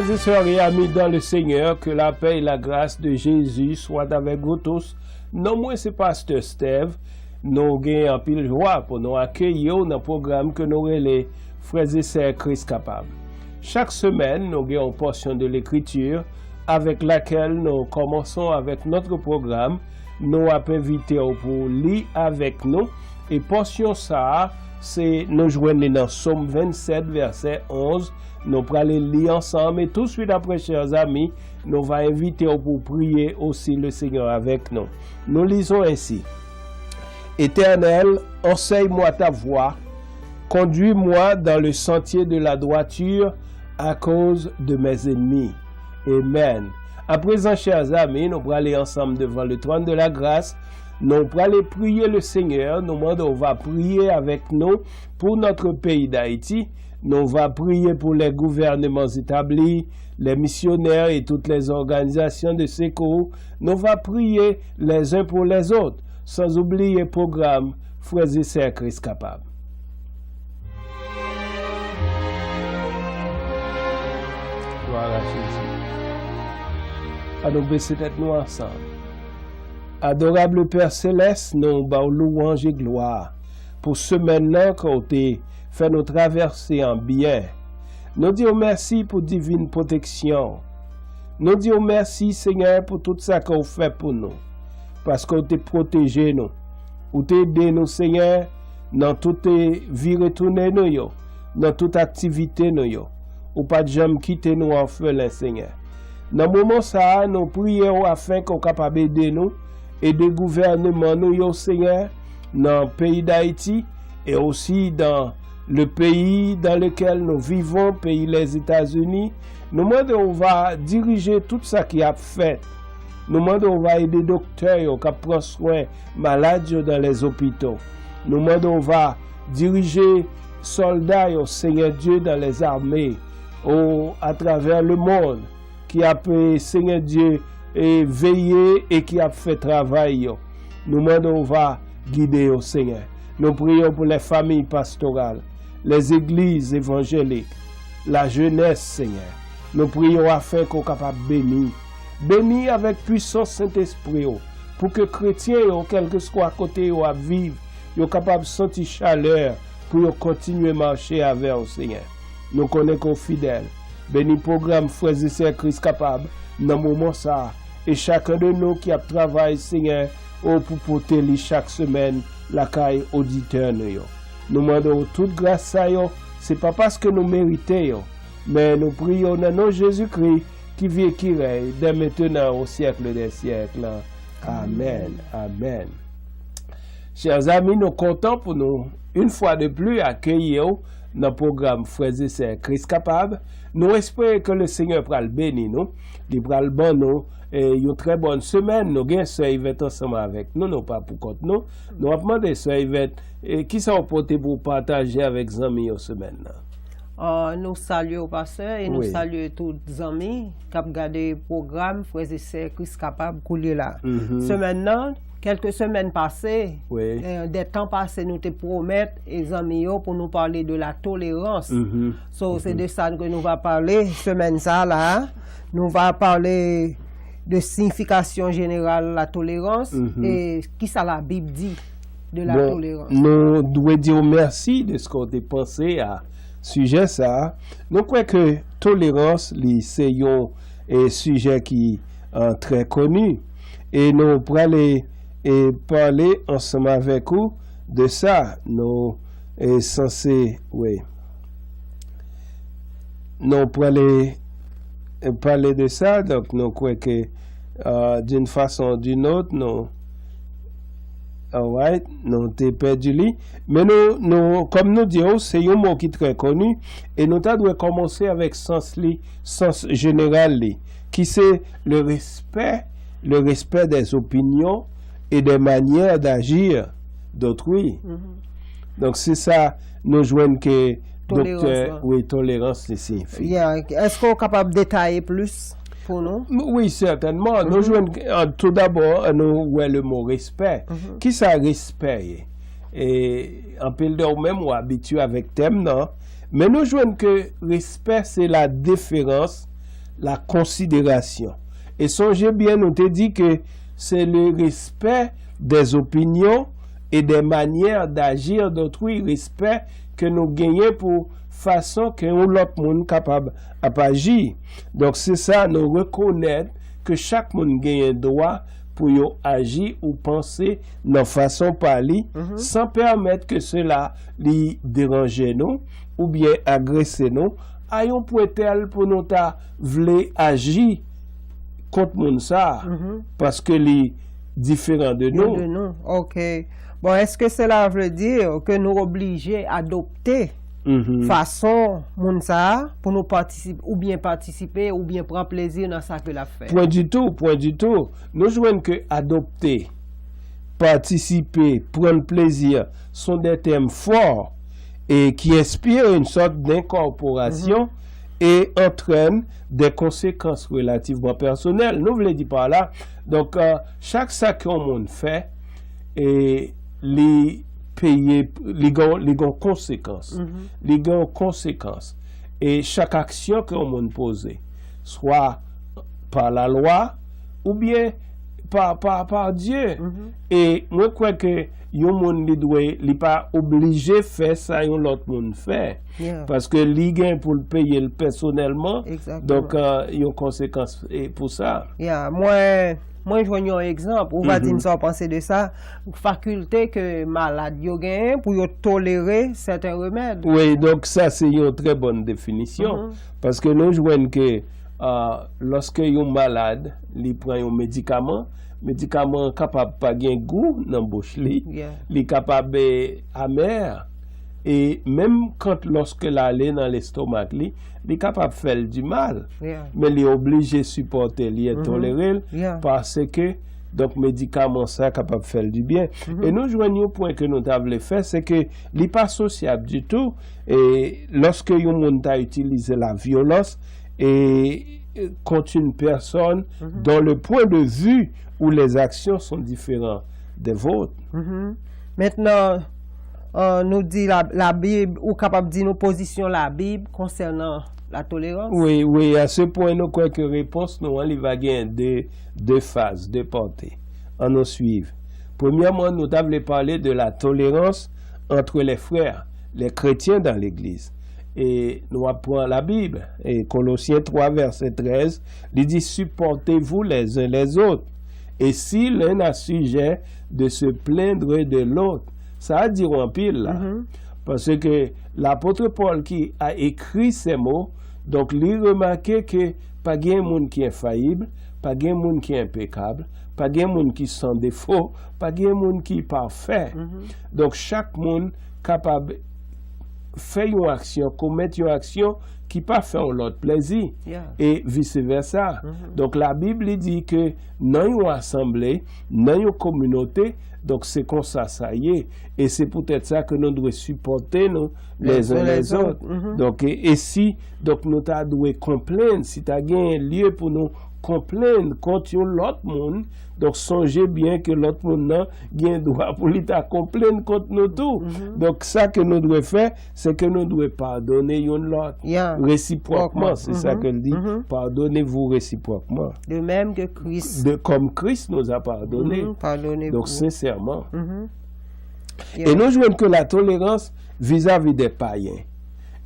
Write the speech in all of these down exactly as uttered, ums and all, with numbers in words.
Frères et sœurs et amis dans le Seigneur, que la paix et la grâce de Jésus soient avec vous tous. Non mwen se Pastè Steve. Nou gen anpil jwa pou nou akeyi w nan pwogram ke nou rele Frères et Sœurs Christ Capable. Chaque semaine, nous avons une portion de l'écriture avec laquelle nous commençons avec notre programme. Nou ap envite w pou li avèk nou. E pòsyon sa a, se nou jwenn li nan Sòm vennsèt, vèsè onz. Nou prale li ansanm e touswit apre, chè zanmi, nou va envite w pou priye osi le Seigneur avec nous. Nous lisons ainsi. Éternel, enseigne-moi ta voie, conduis-moi dans le sentier de la droiture à cause de mes ennemis. Amen. Aprezan, chè zanmi, nou prale ansanm devan le trône de la grâce. Nou prale priye le Seigneur. Nou mande w va priye avec nous pour notre pays d'Haïti. Nou va priye pou les gouvernements établis, les missionnaires et toutes les organisations de secours. Nou va priye les uns pour les autres, sans oublier pwogram Frères et Sœurs Christ Capable. Glwa a Jezi. Ann nou bese tèt nou ansanm. Adorable Père Céleste, nou ba w louwanj e glwa pou semèn nan ke w te fè nou travèse an byen. Nou di w mèsi pou divin pwoteksyon. Nou di w mèsi, Senyè, pou tout sa ke w fè pou nou, paske w te pwoteje nou. Ou te ede nou, Senyè, nan tout vire tounen nou yo, nan tout aktivite nou yo. Ou pa t janm kite nou òfelen, Senyè. Nan moman sa a, nou priye w afenke w kapab ede nou, ede gouvèneman nou yo, Senyè, nan peyi Dayiti, et aussi dans le pays dans lequel nous vivons, peyi Lèzetazini. Nou mande w va dirije tout sa ki ap fèt. Nou mande w va ede doktè yo k ap pran swen malad yo dans les hôpitaux. Nou mande w va dirije sòlda yo, Senyè Dye, dans les armées, o, atravè le monde, ki ap, eh, Senyè Dye, eh, veye e ki ap fè travay yo. Nou mande w va gide yo, Senyè. Nou priye w pou les familles pastorales, les églises évangéliques, la jeunesse, Senyè. Nou priye w afenke w kapab beni. Beni avèk pwisans Sentespri w, pou ke kretyen yo, kèlkeswa kote yo ap viv, yo kapab santi chalè pou yo kontinye mache avè w, Senyè. Nou konnen ke w fidèl. Beni pwogram Frères et Sœurs Christ Capable nan moman sa a. E chacun de nous ki ap travay, Senyè, o, pou pote li chak semèn lakay oditè nou yo. Nou mande w tout gras sa yo, se pa paske nou merite yo, men nou priye w nan non Jezikri ki viv, ki rèy, dès maintenant, au siècle des siècles. Amèn. Amèn. Chè zanmi, nou kontan pou nou, une fois de plus, akeyi w nan pwogram Frères et Sœurs Christ Capable. Nou espere ke le Senyè pral beni nou, li pral ban nou, eh, yon trè bòn semèn. Nou gen sè Ivèt ansanm avèk nou, nou pa pou kont nou. Nou ap mande sè Ivèt, eh, kisa w pote pou w pataje avèk zanmi yo semèn nan? Ah, nou salye w, pastè, e nou Wi. salye tout zanmi k ap gade pwogram Frères et Sœurs Christ Capable koulye la. Mhm. Semèn nan, kèlke semèn pase, Wi. eh, de tan pase, nou te pwomèt e zanmi yo pou nou pale de la tolerans. Mhm. So, se Mhm. de sa ke nou va pale semèn sa la. Nou va pale de siyifikasyon jeneral la tolerans Mhm. e kisa la Bib di de la Bon, tolerans. nou dwe di w mèsi de ce que w te panse a sijè sa a. Nou kwè ke tolerans, li se yon, eh, sijè ki, eh, trè koni. E nou prale, eh, pale ansanm avèk ou de sa. Nou, eh, sanse, wi. Nou prale, eh, pale de sa, donk nou kwè ke, eh, d'une façon ou d'une autre, nou, alright, nou te pèdi li. Men nou, nou, kòm nou di w, se yon mo ki trè koni, e nou ta dwe kòmanse avèk sans li, sans jeneral li, ki se le respect, le respect des opinions et des manières d'agir d'autrui. Mhm. Donk, se sa nou jwenn ke Tolerans doktè, lan. wi, tolerans li siyifi. Yeah. Èske w kapab detaye plis pou nou? M-, wi, sètènman. Nou Mhm. jwenn, eh, tou dabò, eh, nou wè le mo respè. Mhm. Kisa respè ye? E anpil de ou menm ou abitye avèk tèm nan, men nou jwenn ke respè se la déférence la considération. E sonje byen, nou te di ke c'est le respect des opinions et des manières d'agir d'autrui, respè ke nou genyen pou fason ke yon lòt moun kapab ap aji. Donk, se sa, nou rekonèt ke chak moun genyen dwa pou yo aji ou panse nan fason pa li, san pèmèt ke sela li deranje nou oubyen agrese nou, a yon pwen tèl pou nou ta vle aji kont moun sa, paske li diferan de nou. De nou, ok. Bon, èske sela vle di ke nou oblije adopte fason moun sa a pou nou patisipe, oubyen patisipe, oubyen pran plezi nan sa ke l ap fè? Pwen ditou, pwen ditou. Nou jwenn ke adopte, patisipe, pran plezi, se de tèm fò e ki enspire une sorte d'incorporation et entraîne des conséquences relativement personnelles. Nou vle di pa la, donk, euh, chak sa ke yon moun fè, e li peye, li gon, li gon konsekans. Li gon konsekans. E chak aksyon ke yon moun poze, swa pa lalwa, oubyen pa, pa, pa Dye. E mwen kwè ke yon moun li dwe, li pa oblije fè sa yon lòt moun fè. Paske li gen pou l peye l pèsonèlman. Donk, euh, yon konsekans, e, pou sa. Ya, mwen, mwen jwenn yon egzanp. Ou va di m sa w panse de sa. Fakilte ke malad yo genyen pou yo tolere sèten remèd. Wi, donk sa se yon trè bòn definisyon. Paske nou jwenn ke, euh, lòske yon malad, li pran yon medikaman, medikaman an kapab pa gen gou nan bouch li, li kapab, eh, amè, e menm kant lòske l ale nan lestomak li, li kapab fè l di mal, men li oblije sipòte li e tolere l, paske, donk, medikaman sa kapab fè l di byen. E nou jwenn yon pwen ke nou ta vle fè, se ke li pa sosyab ditou, e lòske yon moun ta itilize la vyolans, e, e, contre une personne dont le point de vue ou les actions sont différents des vôtres. Mentnan, euh, nou di la, Labib, ou kapab di nou pozisyon Labib konsènan la tolerans? Wi, wi, à ce point, nou kwè ke repons nou an, li va gen de, de faz, de pòte. Ann nou swiv. Premyèman, nou ta vle pale de la tolérance entre les frères, les chrétiens dans l'Église. E nou ap pran Labib, e Kolosyen twa vèsè trèz, li di, supportez-vous les uns les autres. Et si l'un a sujet de se plaindre de l'autre. Sa a di w anpil la. Paske lapot Pòl ki a ekri se mo, donk li remake ke pa gen moun ki enfayib, pa gen moun ki enpekab, pa gen moun ki san defo, pa gen moun ki pafè. Donk chak moun kapab fè yon aksyon, komèt yon aksyon ki pa fè yon lòt plezi, e vice versa. Donk Labib li di ke nan yon asanble, nan yon kominote, donk se konsa sa ye. E se poutèt sa ke nou dwe sipòte nou les uns les autres. Donk, e, e si, donk nou ta dwe konplenn, si ta gen lye pou nou konplenn kont yon lòt moun, donk sonje byen ke lòt moun nan gen dwa pou li ta konplenn kont nou tou. Donk sa ke nou dwe fè, se ke nou dwe padone youn lòt. Resipwòkman, se sa ke l di, pardonnez-vous réciproquement. De même que Christ. De, comme Christ nous a pardonné. Donk sensèman. E nou jwenn ke la tolerans vizavi de payen.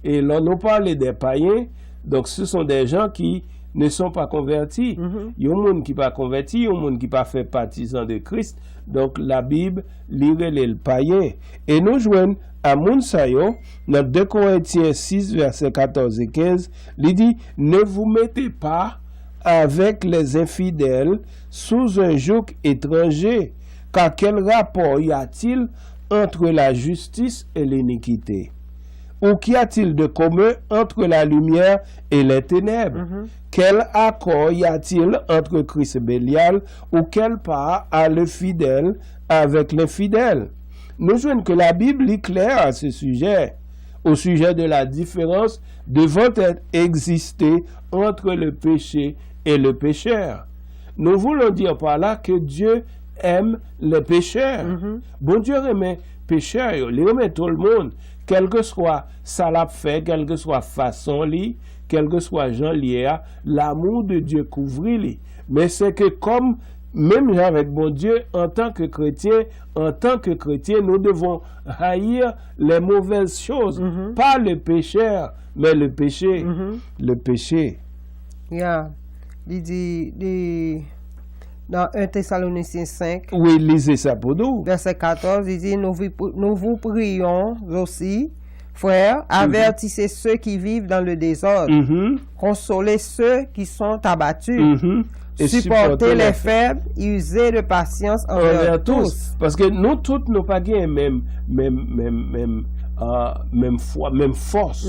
E lè nou pale de payen, donk ce sont des gens qui ne sont pas convertis. Yon moun ki pa konvèti, yon moun ki pa fè patizan de Kris, donk Labib li rele l payen. E nou jwenn a moun sa yo, nan de Korentyen sis vèsè katòz e kenz, li di, ne vous mettez pas avec les infidèles sous un joug étranger, car quel rapport y a-t-il entre la justice et l'iniquité? Ou qu'y a-t-il de commun entre la lumière et les ténèbres? Quel accord y a-t-il entre Christ et Bélial? Ou quelle part a le fidèle avec l'infidèle? Nou jwenn ke Labib li klè a se sijè, au sujet de la différence devant être exister entre le péché et le pécheur. Nous voulons dire par là que Dieu aime les pécheurs. Bondye renmen pechè yo, li renmen tout moun, kèlkeswa sa l ap fè, kèlkeswa fason li, kèlkeswa jan l ye a, l'amour de Dieu kouvri li. Men se ke kòm, menm jan avèk Bondye, antanke kretyen, antanke kretyen, nous devons haïr les mauvaises choses, pas le pécheur, mais le péché. Le péché. Ya, li di, li, nan en Tesalonisyen senk, Wi, li se sa pou nou. Vèsè katòz, li di, nous, vous- nous vous prions aussi, frères, avertissez ceux qui vivent dans le désordre, consolez ceux qui sont abattus, Mhm. Et supportez les faibles, usez de patience envers tous. Paske nou tout nou pa gen menm menm menm menm ah, menm fwa, menm fòs.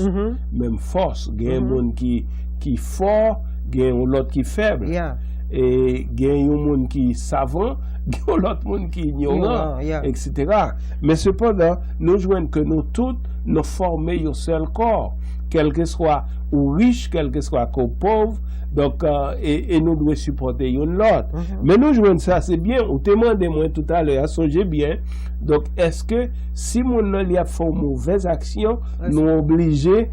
Menm fòs. Gen moun ki ki fò, gen yon lòt ki fèb. Yeah. E gen yon moun ki savan, gen yon lòt moun ki inyoran, Inyoran, yeah. Eksetera. Men sepandan, nou jwenn ke nou tout, nou fòme yon sèl kò. Kèlkeswa ou rich, kèlkeswa ke w pòv, donk, euh, e, e nou dwe sipòte youn lòt. Men nou jwenn sa, se byen, ou te mande mwen toutalè a, sonje byen. Donk, èske si moun nan li ap fè yon movèz aksyon, nou oblije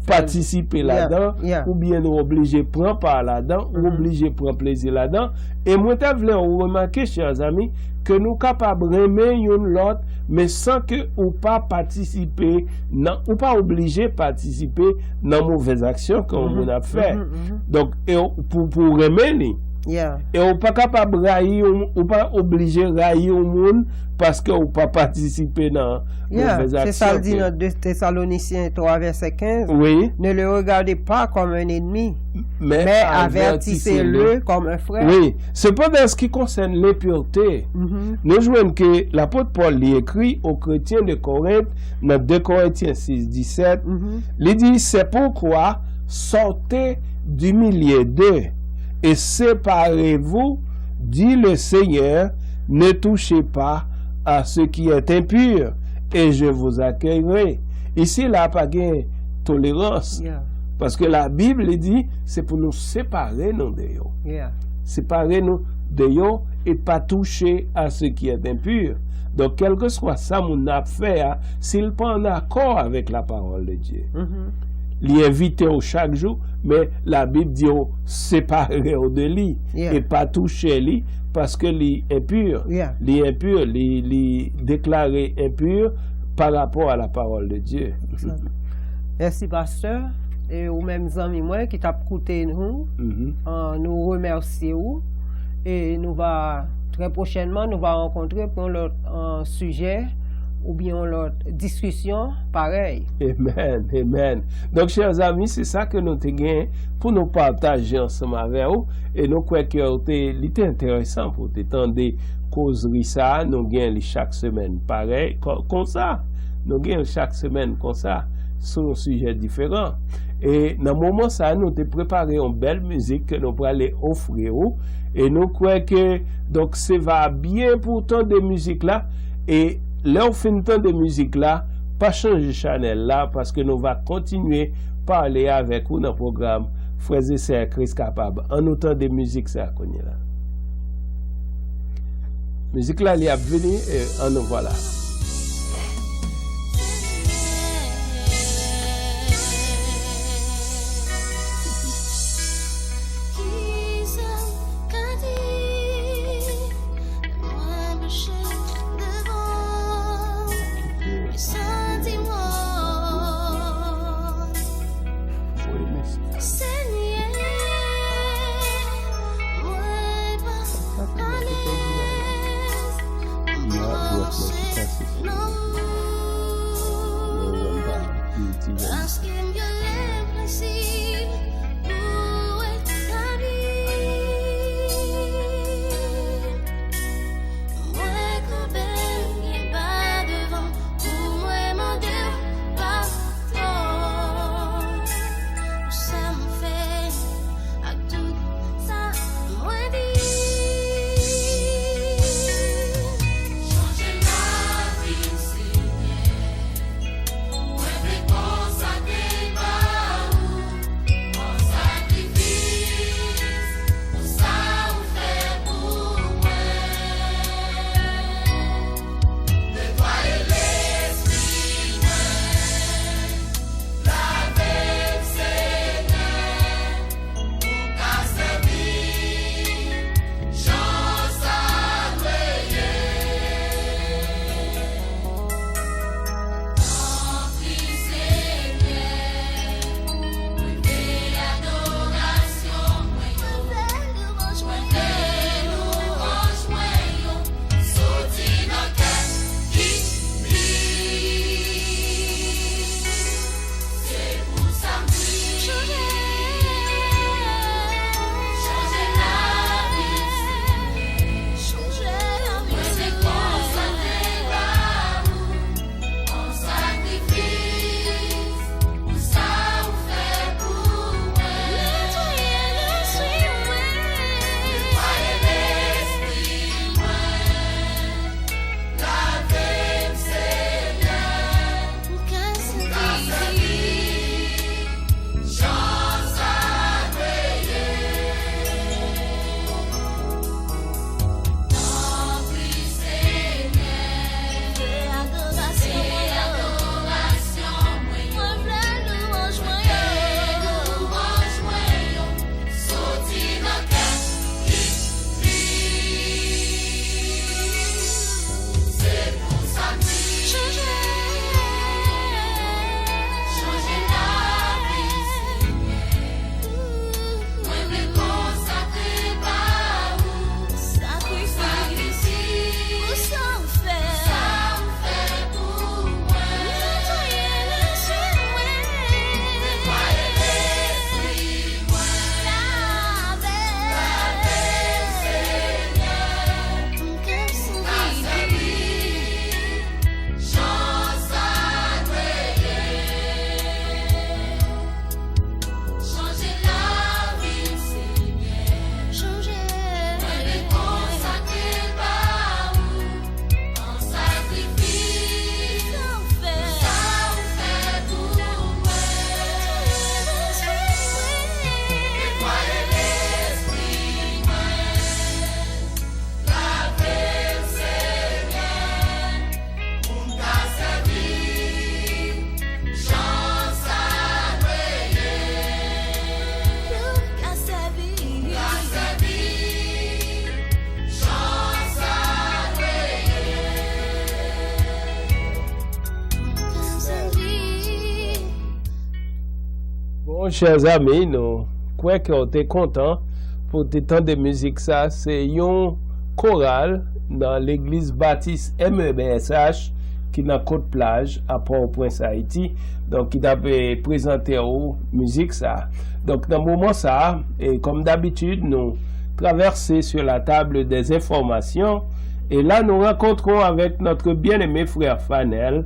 patisipe ladan, Yeah, yeah. oubyen nou oblije pran pa ladan, ou oblije pran plezi ladan. E mwen ta vle ou remake, chè zanmi, ke nou kapab renmen youn lòt, men san ke ou pa patisipe nan, ou pa oblije patisipe nan movèz aksyon ke yon moun ap fè. Donk, e w- pou, pou w renmen li. Yeah. E ou pa kapab rayi yon, ou pa oblije rayi yon moun paske ou pa patisipe nan Yeah, movèz se sa l aksyon di ke nan de Tesalonisyen twa vèsè kenz. Wi. Ne le regardez pas comme un ennemi, Men mais avertissez-le comme un frère. Wi. Sepandan, an se ki konsène lenpirte, nou jwenn ke lapot Pòl li ekri aux chrétiens de Corinthe nan de Korentyen sis disèt, li di, c'est pourquoi sortez du milieu d'eux et séparez-vous, dit le Seigneur, ne touchez pas à ce qui est impur, et je vous accueillerai. Isi la pa gen tolerans. Yeah. Paske Labib li di, se pou nou separe nou de yo. Yeah. Separe nou de yo e pa touche a ce qui est impur. Donk, kèlkeswa sa moun nan ap fè a, si l pa an akò avèk la parole de Dieu, li envite w chak jou, men Labib di w separe w de li Yeah. e pa touche li paske li enpir. Yeah. Li enpir, li, li deklare enpir pa rapò a la parole de Dieu. Mèsi, pastè. E ou menm, zanmi mwen ki t ap koute nou, Mhm. euh, nou remèsye ou. E nou va, trè pwochènman, nou va rankontre pou yon lòt euh, sijè oubyen yon lòt diskisyon parèy. Amen, amen. Donk, chè zanmi, se sa ke nou te gen pou nou pataje ansanm avè w. E nou kwè ke w te, li te enteresan pou w te tande kozri sa a. Nou gen li chak semèn parèy, kon- konsa. Nou gen li chak semèn konsa, sou yon sijè diferan. E nan moman sa a, nou te prepare yon bèl mizik ke nou prale ofri w. E nou kwè ke, donk, se va byen pou w tande mizik la. E lè w fin tande mizik la, pa chanje chanèl la, paske nou va kontinye pale avèk ou nan pwogram Frères et Sœurs, Kris Kapab. Ann nou tande mizik sa a kounye la. Mizik la, li ap vini, e ann nou vwala. Kisa m ka di? Mwen mache devan w, e santi w. Senyè, mwen pa alèz pou m avanse. Chè zanmi, nou kwè ke w te kontan pou w te tande mizik sa. Se yon koral nan legliz batis M E B S H ki nan Kot Plaj, a Pòtoprens, Ayiti. Donk, ki t ap, eh, prezante w mizik sa. Donk, nan moman sa, e kòm dabitid, nou traverse sur la table des informations. Et là, nous rencontrons avec notre bien-aimé frère Fanel.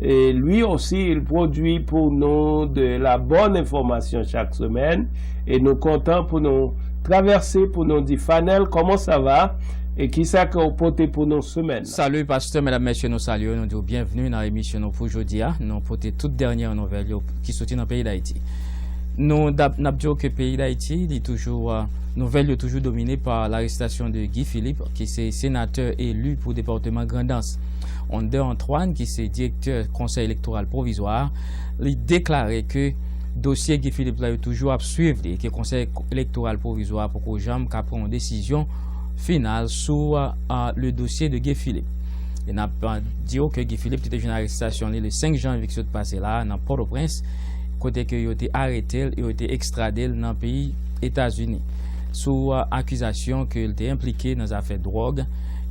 Et lui aussi, il produit pour nous de la bonne information chaque semaine. Et nous comptons pour nous traverser, pour nous dire, Fanel, comment ça va? E kisa ke w pote pou nou semèn nan? Salut, pasteur, mesdames, messieurs, nous saluons, nous disons bienvenue dans l'émission nou pou jodi a. Nou pote tout dènye nouvèl yo ki soti nan peyi Dayiti. Nou dap, n ap di w ke peyi Dayiti, li toujou, euh, nouvèl yo toujou domine pa larestasyon de Guy Philippe, ki se senatè eli pou depatman Grandans. Onder Antoine, ki se direktè Konsèy Elektoral Pwovizwa, li deklare ke dosye Guy Philippe la yo toujou ap swiv li, ke Konsèy Elektoral Pwovizwa poko janm ka pran yon desizyon final sou, euh, le dossier de Guy Philippe. E n ap, euh, di w ke Guy Philippe te jwenn arestasyon li le senk janvye ki sot pase la nan Pòtoprens, kote ke yo te arete l e yo te ekstrade l nan peyi Etazini sou, euh, akizasyon ke l te enplike nan zafè dwòg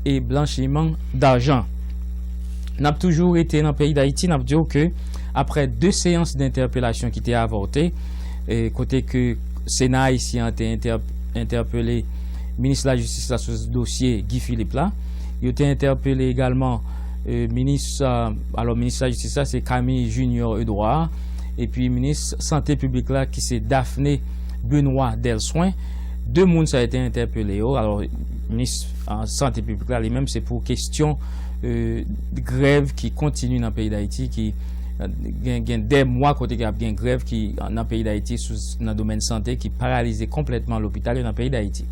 e blanchiman dajan. N ap toujou rete nan peyi Dayiti, n ap di w ke aprè de seyans dentèpelasyon ki te avòte, e kote ke Sena ayisyen an te entè-, entèpele minis lajistis la sou dosye Guy Philippe la, yo te entèpele egalman, e, minis, a, alò, minis lajistis la se Camille Junior Edouard, epi minis sante piblik la ki se Daphné Benoît Delsouin. De moun sa yo te entèpele yo. Alò, minis, a, sante piblik la, li menm, se pou kesyon, e, grèv ki kontinye nan peyi Dayiti, ki, e, gen, gen dè mwa kote ki ap gen grèv ki, e, nan peyi Dayiti sou, nan domèn sante ki paralize konplètman lopital yo nan peyi Dayiti.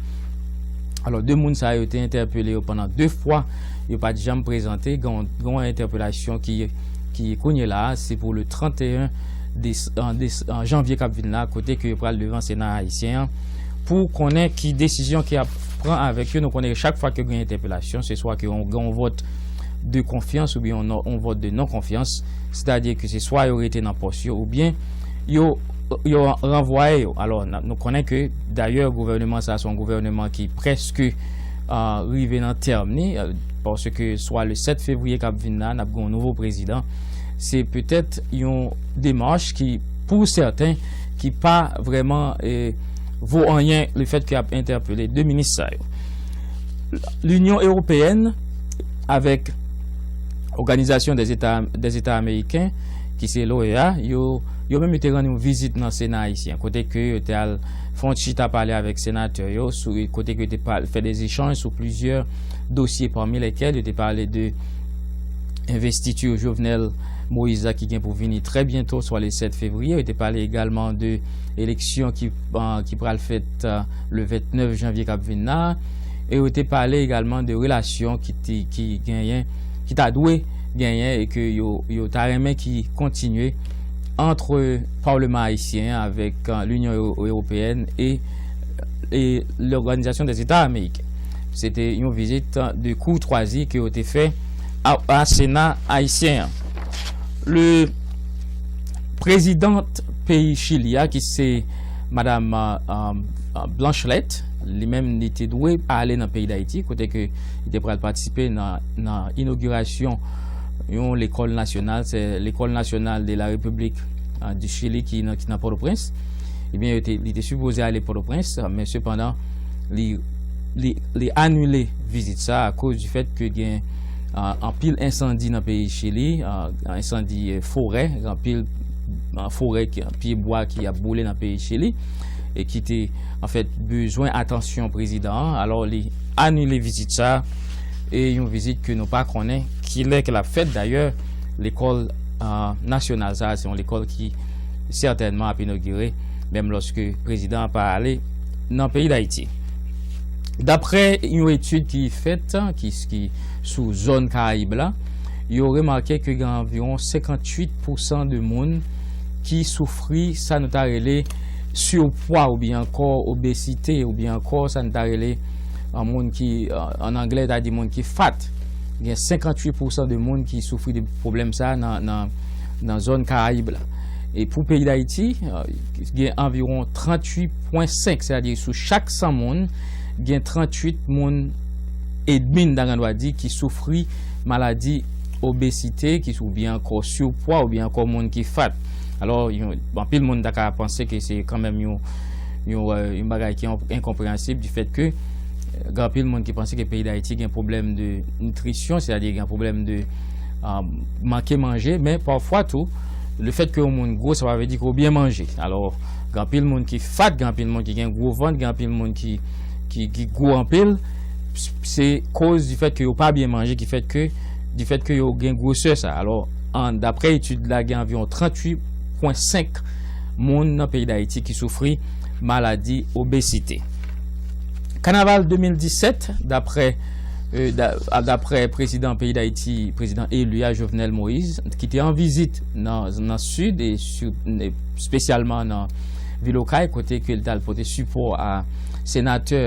Alò, de moun sa yo te entèpele yo pandan de fwa, yo pa t janm prezante. Gen, gen yon entèpelasyon ki, ki kounye la a, se pou le trannteyen des-, an des-, an janvye k ap vin la, kote ke yo pral devan Sena ayisyen an pou konnen ki desizyon ki ap pran avèk yo. Nou konnen ke chak fwa ke gen entèpelasyon, se swa ke yon, gen yon vòt de konfyans oubyen yon non, yon vòt de non konfyans, sètadi ke se swa yo rete nan pòs yo oubyen yo, yo ranvwaye yo. Alò, n a, nou konnen ke dayè gouvèneman sa a se yon gouvèneman ki prèske, a, rive nan tèm li, a, paske swa le sèt fevriye k ap vin la, n ap gen yon nouvo prezidan. Se petèt yon demach ki, pou sèten, ki pa vrèman, e, vo anyen, le fèt ke y ap entèpele de minis sa yo. Linyon Ewopeyèn avèk Òganizasyon dè Zeta, dè Zeta Ameriken, ki se l'O E A, yo, yo menm yo te rann yon vizit nan Sena ayisyen, kote ke yo te al fè yon chita pale avèk senatè yo, sou, kote ke yo te pale, fè de echanj sou plizyè dosye, pami lèkèl yo te pale de envestiti Jovenel Moïse la ki gen pou vini trè byento, swa le sèt fevriye. Yo te pale egalman de eleksyon ki, a, ki pral fèt, a, le vennèf janvye k ap vin la. E yo te pale egalman de relasyon ki te, ki genyen, ki ta dwe genyen e ke yo, yo ta renmen ki kontinye ant palman ayisyen an avèk, a, Linyon Ewo-, Ewopeyèn e, e Lòganizasyon dè Zeta Ameriken. Se te yon vizit de koutwazi ke yo te fè a, a Sena ayisyen an. Le prezidant peyi Chili a, ki se Madam, a, a, a, Bachelet, li menm, li te dwe ale nan peyi Dayiti, kote ke li te pral patisipe nan, nan inogirasyon yon lekòl nasyonal, se L'école nationale de la République, a, du Chili, ki nan, ki nan Pòtoprens. Ebyen, yo te, li te sipoze ale Pòtoprens, men sepandan, li, li, li anile vizit sa a akoz di fèt ke gen, a, anpil ensandi nan peyi Chili, a, ensandi, e, forè, anpil, a, forè, ki, pye bwa ki ap boule nan peyi Chili, e ki te, anfèt, bezwen atansyon prezidan an. Alò, li anile vizit sa a, e yon vizit ke nou pa konnen kilè ke l ap fèt. Dayè, lekòl, a, nasyonal sa a, se yon lekòl ki sètènman ap inogire, menm lòske prezidan an pa ale nan peyi Dayiti. Daprè yon etid ki fèt, ki, ki sou zòn Karayib la, yo remake ke gen anviwon senkanntuit pousan de moun ki soufri sa nou ta rele sipwa oubyen ankò obezite oubyen ankò sa nou ta rele, a, moun ki, a, an anglè, ta di moun ki fat. Gen senkanntuit pousan de moun ki soufri de pwoblèm sa a nan, nan, nan zòn Karayib la. E pou peyi Dayiti, gen anviwon tranntuit pwen senk, sètadi sou chak san moun, gen tranntuit moun edmi, n ta gen dwa di, ki soufri maladi obezite, ki oubyen ankò sipwa, oubyen ankò moun ki fat. Alò, anpil moun ta ka panse ke se kanmenm yon, yon, yon bagay ki enkonpreyansib, di fèt ke gen anpil moun ki panse ke peyi Dayiti gen pwoblèm de nitrisyon, sètadi gen pwoblèm de manke manje, men pafwa tou, lefèt ke yon moun gwo, sa pa vle di ke w byen manje. Alò, gen anpil moun ki fat, gen anpil moun ki gen gwo vant, gen anpil moun ki, ki, ki gwo anpil. Se koz di fèt ke yo pa byen manje ki fèt ke, di fèt ke yo gen gwosè sa. Alò, an, daprè etid la, gen anviwon tranntuit pwen senk moun nan peyi Dayiti ki soufri maladi obezite. Kanaval de mil disèt, daprè, daprè prezidan peyi Dayiti, prezidan eli a, Jovenel Moïse, ki te an vizit nan, nan Sid, e espesyalman nan vil Okay, kote ke l t al pote sipò a senatè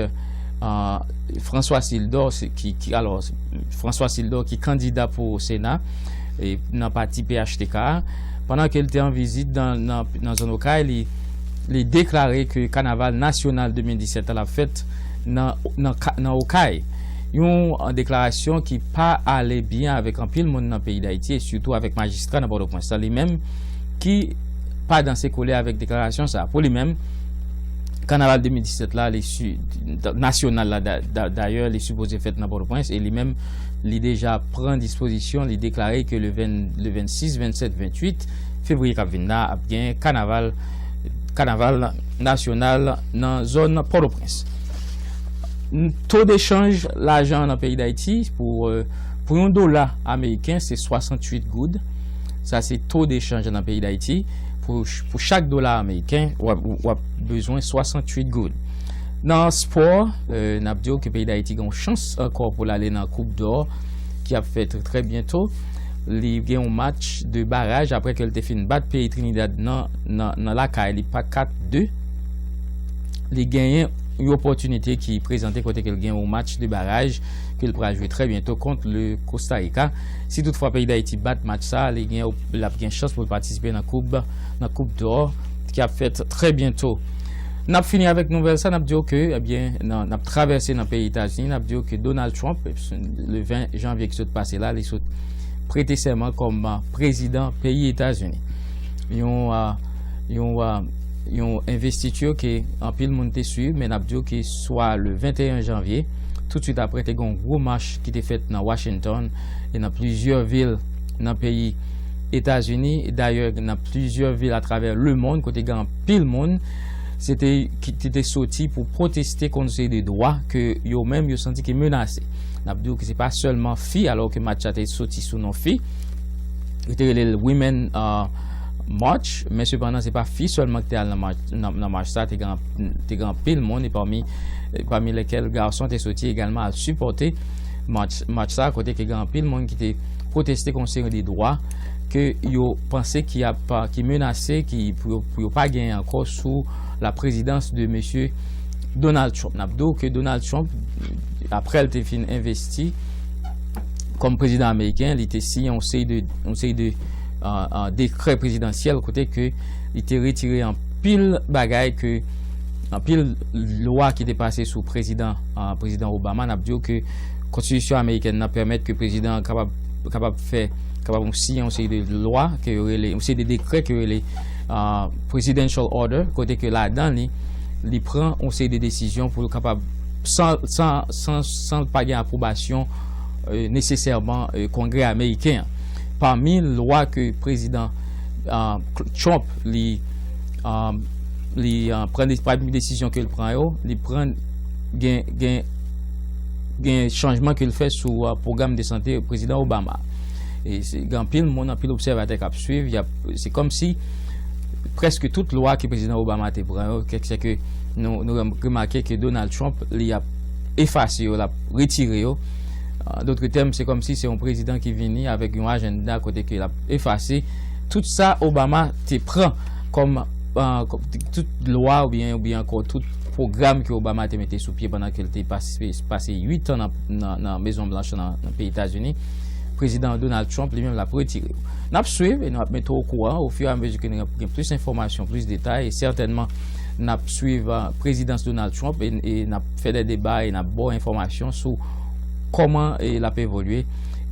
François Sildor, ki, ki, alò, François Sildor ki kandida pou Sena nan pati P H T K a. Pandan ke l te an vizit nan, nan, nan zòn Okay, li, li deklare ke kanaval nasyonal de mil disèt la ap fèt nan, nan, nan Okay. Yon deklarasyon ki pa ale byen avèk anpil moun nan peyi Dayiti e sitou avèk majistra nan Pòtoprens la, li menm ki pa danse kole avèk deklarasyon sa. Pou li menm, kanaval de mil disèt la, li, nasyonal la, dayè, li sipoze fèt nan Pòtoprens e li menm, li deja pran dispozisyon, li deklare ke le ven, le vennsis, vennsèt, vennuit fevriye k ap vin la, ap gen kanaval, kanaval nasyonal nan zòn Pòtoprens. To dechanj lajan nan peyi Dayiti pou, pou yon dola ameriken, se swasanntuit goud. Sa se to dechanj nan peyi Dayiti. Pou, pou chak dola ameriken, w ap, w ap bezwen swasanntuit goud. Nan spò, n ap di w ke peyi Dayiti gen yon chans ankò pou l ale nan Coupe d'Or ki ap fèt trè byento. Li gen yon match de baraj apre ke l te fin bat peyi Trinidad nan, nan, nan lakay li pa kat de. Li genyen yon opòtinite ki prezante kote ke l gen yon match de baraj ke l pral jwe trè byento kont le Costa Rica. Si toutfwa peyi Dayiti bat match sa, li gen, l ap gen chans pou l patisipe nan koup, nan Coupe d'Or ki ap fèt trè byento. N ap fini avèk nouvèl sa, n ap di w ke, ebyen, nan, n ap travèse nan peyi Etazini, n ap di w ke Donald Trump, le ven janvye ki sot pase la, li sot prete sèman kòm prezidan peyi Etazini. Yon, yon, yon envestiti ke anpil moun te swiv, men n ap di w ke swa le venteyen janvye, toutswit apre, te gen yon gwo mach ki te fèt nan Washington e nan plizyè vil nan peyi Etazini. Dayè, nan plizyè vil atravè lemonn, kote gen anpil moun, se te, ki te, te soti pou pwoteste kont yon seri de dwa ke yo menm yo santi ki menase. N ap di w ke se pa sèlman fi, alò ke mach sa te soti sou non fi. Yo te rele l Women, uh, March, men sepandan, se pa fi sèlman ki te al nan mach, nan, nan mach sa, te gen, te gen anpil moun, e pami, pami lèkèl gason te soti egalman al sipòte mach, mach sa, kote ke gen anpil moun ki te pwoteste kont seri de dwa ke yo panse ki ap, ki menase, ki pou yo, pou yo pa genyen ankò sou la prezidans de mesye Donald Trump. N ap di w ke Donald Trump, apre l te fin envesti kòm prezidan ameriken, li te siyen yon seri de, yon seri de, uh, uh, dekrè prezidansyèl kote ke li te retire anpil bagay ke, anpil lwa ki te pase sou prezidan, uh, prezidan Obama. N ap di w ke konstitisyon amerikèn nan pèmèt ke prezidan an kapab, kapab fè, kapab siyen yon seri de lwa ke yo rele, yon seri de dekrè ke yo rele, uh, presidential order, kote ke ladan li, li pran yon seri de desizyon pou l kapab, san, san, san, san l pa gen apwobasyon, euh, nesesèman, euh, Kongrè ameriken an. Pami lwa ke prezidan, euh, Trump li, euh, li, euh, pran, pami desizyon ke l pran yo, li pran, gen, gen, gen chanjman ke l fè sou, euh, pwogram de sante prezidan Obama. E se, gen anpil moun, anpil obsèvatè k ap swiv, y ap, se kòmsi prèske tout lwa ke prezidan Obama te pran yo, kèk, se ke nou, nou remake ke Donald Trump, li ap efase yo, l ap retire yo. An dòt tèm, se kòmsi se yon prezidan ki vini avèk yon ajanda kote ke l ap efase tout sa Obama te pran kòm, euh, kòm tout lwa oubyen, oubyen ankò tout pwogram ke Obama te mete sou pye pandan ke l te pase, pase uit an nan, nan, nan Mezon Blanch nan, nan peyi Etazini. Prezidan Donald Trump li menm l ap retire yo. N ap swiv e nou ap mete w okouran ofiramezu ke n gen plis enfòmasyon, plis detay, e sètènman n ap swiv, a, prezidans Donald Trump e, e n ap fè de deba e n ap ba w enfòmasyon sou kòman, e, l ap evolye.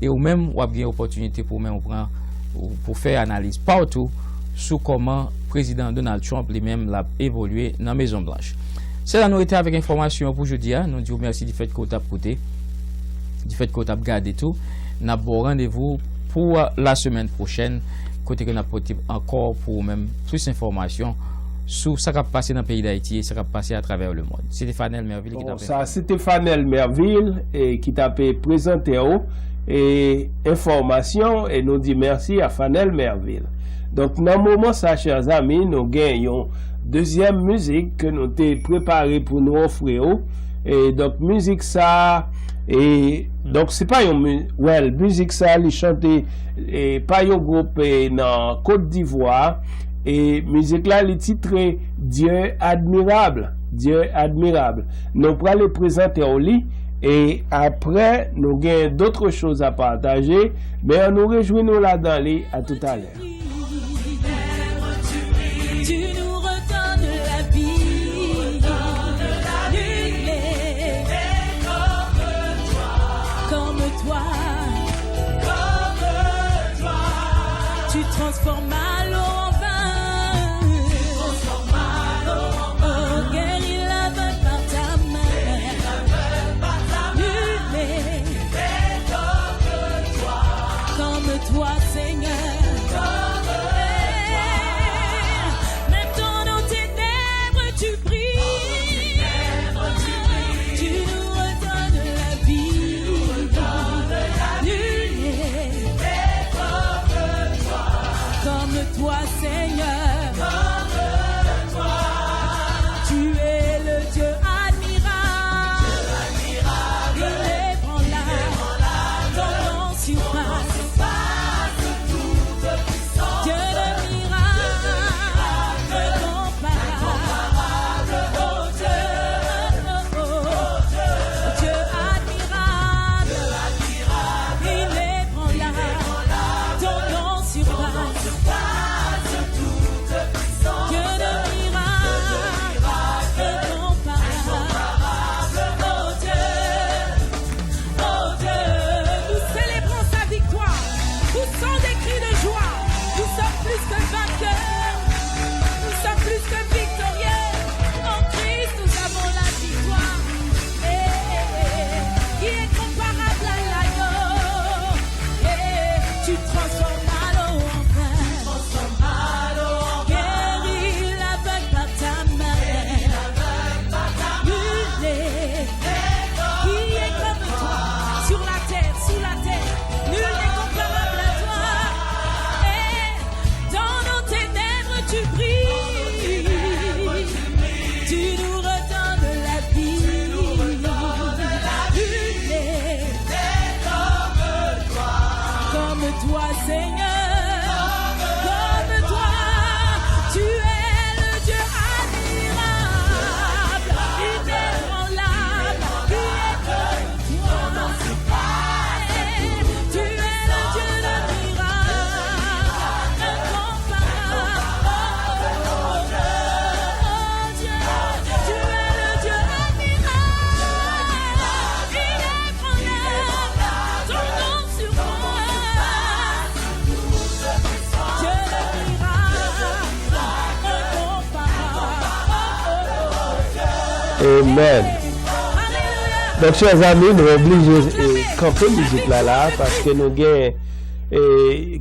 E ou menm, w ap gen opòtinite pou ou menm ou pran, ou, pou fè analiz pa w tou sou kòman prezidan Donald Trump li menm l ap evolye nan Mezon Blanch. Se la nou rete avèk enfòmasyon pou jodi a. Nou di w mèsi difèt ke w t ap koute, difèt ke w t ap gade tou. N ap ba w randevou pou, a, lasemèn pwochèn, kote ke n ap pote ankò pou ou menm plis enfòmasyon sou sa k ap pase nan peyi Dayiti e sa k ap pase atravè lemonn. Se te Fanel Merville ki t ap... Bon, sa se te Fanel Merville, e, ki t ap, e, prezante w, e, enfòmasyon, e nou di mèsi a Fanel Merville. Donk, nan moman sa, chè zanmi, nou gen yon dezyèm mizik ke nou te prepare pou nou ofri w. E, donk, mizik sa, e, donk, se pa yon mi-, well, mizik sa, li chante, e, pa yon gwoup, e, nan Kot Divwa. E mizik la, li titre Dieu admirable, Dieu admirable. Nou prale prezante w li, e apre, nou gen d'autres choses à partager, men ann nou rejwi nou ladan li. À tout à l'heure. Tu nous redonnes la vie. Nul n'est comme toi. Tu transformes l'eau en vin. Oh, guéris l'aveugle par ta main. Nul n'est comme toi, Seigneur. Même dans nos ténèbres, tu brilles. Tu nous redonnes la vie. Nul n'est comme toi, Seigneur. Tu es le Dieu admirable, inébranlable, ton nom surpasse. Dieu de miracles, incomparable, oh Dieu, oh, oh, oh, Dieu admirable, inébranlable, ton nom surpasse. Dieu de miracles, incomparable, oh Dieu. Oh Dieu, nous célébrons sa victoire. Poussons des cris de joie. Nous sommes plus que vainqueurs. Nous sommes plus que victorieux. En Christ, nous avons la victoire. Eh, eh, eh, eh. Qui est comparable à l'agneau? Eh, tu transformes l'eau en vin. Guéris l'aveugle par ta main. Nul n'est qui est comme toi sur la terre, sous la terre. Nul n'est comparable à toi. Et dans nos ténèbres, tu brilles. Tu nous redonnes la vie. Nul n'est comme toi, Seigneur, comme toi. Tu es le Dieu admirable, inébranlable, qui est comme toi. Tu es le Dieu de miracles, incomparable. Oh Dieu, tu es le Dieu admirable, inébranlable, ton nom surpasse. Dieu de miracles, incomparable. Amen. Donk, chè zanmi, nou oblije, e, kanpe mizik la la, paske nou gen, e,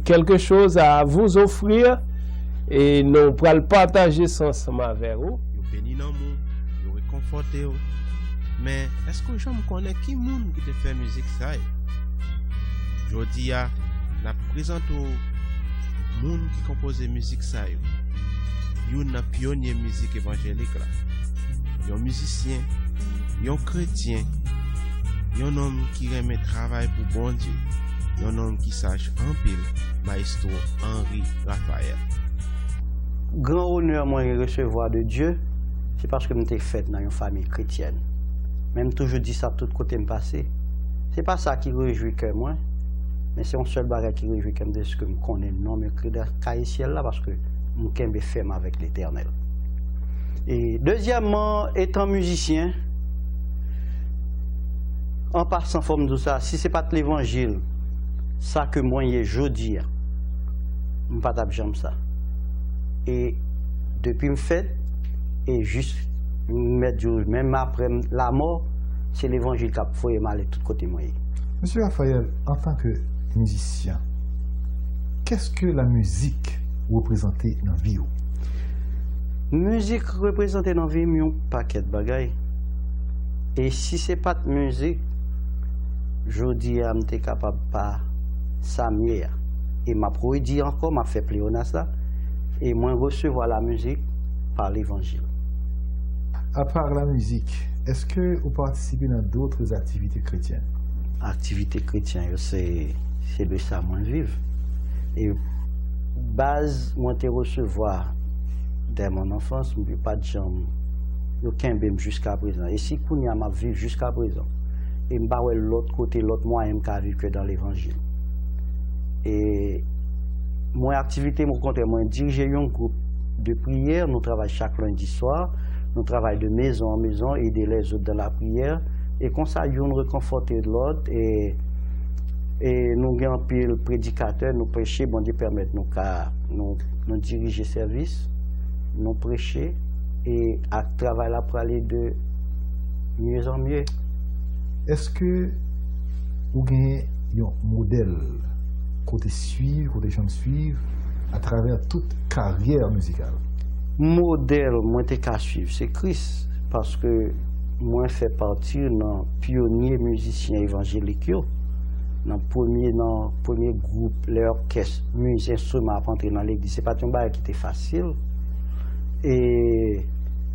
quelque chose à vous offrir, e nou pral pataje sa ansanm avè ou. Yo beni nanm ou, yo rekonfòte w. Men, èske w janm konnen ki moun ki te fè mizik sa yo? Jodi a, n ap prezante w moun ki konpoze mizik sa yo. Youn nan pyonye mizik evanjelik la. Yon mizisyen, yon kretyen, yon nonm ki renmen travay pou Bondye, yon nonm ki saj anpil, Mayestwo Henri Raphael. Gran onè mwen resevwa de Dye, se paske m te fèt nan yon fanmi kretyèn. Men m toujou di sa tout kote m pase. Se pa sa ki rejwi kè mwen. Men se yon sèl bagay ki rejwi kè m, se ke m konnen non m ekri nan kaye syèl la, paske m kenbe fèm avèk Letènèl. E dezyèmman, etan mizisyen, an pasan, fò m di w sa, si se pa t levanjil, sa ke mwen ye jodi a, m pa t ap janm sa. E depi m fèt, e jis m mèt di w, menm apre m, lamò, se levanjil k ap voye m ale tout kote mwen ye. Mesye Raphaël, antanke mizisyen, qu'est-ce que la musique représente nan vi w? Mizik reprezante nan vi m yon pakèt bagay. E si se pa t mizik, jodi a m te kapab pa sa m ye a. E m ap redi ankò, m ap fè pleyonas la, e mwen resevwa la mizik pa levanjil. À part la musique, est-ce que ou participe dans d'autres activités chrétiennes? Aktivite kretyen yo, se, se de sa mwen viv. E baz mwen te resevwa dè mon anfans, yo pa t janm, yo kenbe m jiska prezan. E si kounye a m ap viv jiska prezan, e m pa wè lòt kote, lòt mwayen m ka viv ke dan levanjil. E mwen aktivite m, okontrè, mwen dirije yon gwoup de priyè, nou travay chak lendi swa, nou travay de maison en maison, aider les autres dans la prière, e konsa youn rekonfòte lòt, e, e nou gen anpil predikatè, nou preche, Bondye pèmèt nou ka, nou, nou dirije sèvis, nou preche, e ak travay la prale de mieux en mieux. Èske ou gen yon modèl kote swiv, kote janm swiv atravè tout karyè mizikal? Modèl mwen te ka swiv se Kris, paske mwen fè pati nan pyonye mizisyen evanjelik yo. Nan premye, nan premye gwoup, lè òkès, miz, enstriman ap antre nan legliz, se pa t yon bagay ki te fasil. E